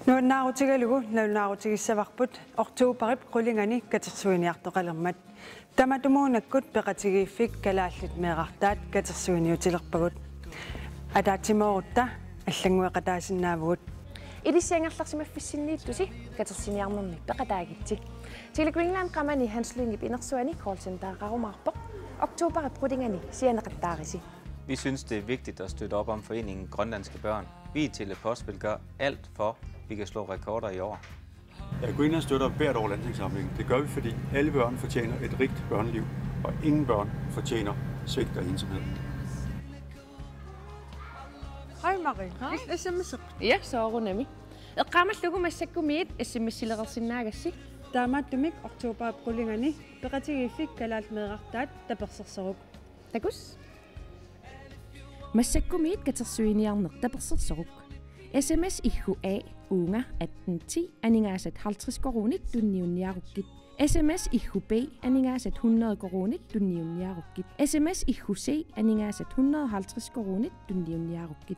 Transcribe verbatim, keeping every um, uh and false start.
Nuannaarutigalugu nalunaarutigissavarput oktobarip qulingani katersuiniartoqalermat. Tamatumuunakkut peqatigiiffik Kalaallit Meerartaat katersuiniutilerpagut. Ataatsimoorutta allanngueqataasinnaavugut. Ilissi angerlarsimaffissinniittusi katersiniarnermi peqataagitsi. Tele Greenland Qamani Hans Lyngep inersuani callcentereqarumaarpoq. Oktobarip qulingani sianeqattaarisi. Vi synes, det er vigtigt at støtte op om foreningen Grønlandske Børn. Vi i Tele Post vil gøre alt for, vi kan slå rekorder i år. Ja, Greenland støtter hvert år landsindsamlingen. Det gør vi, fordi alle børn fortjener et rigt børneliv, og ingen børn fortjener svigt og ensomhed. Hej Marie. Hej. Illit S M S-eqarpit? Ja, soorunami. Eqqaamallugu massakkumiit S M S-ilereersinnaagassi. Taamaattumik oktobarip qulingani peqatigiiffik Kalaallit Meerartaat tapersersoruk. Takuss. Massakkumiit katersuiniarneq tapersersoruk. S M S iggu A uunga atten ti aningaasat halvtreds koruunit tunniunniarukkit. S M S iggu B aningaasat hundrede koruunit tunniunniarukkit. S M S iggu C aningaasat hundrede halvtreds koruunit tunniunniarukkit.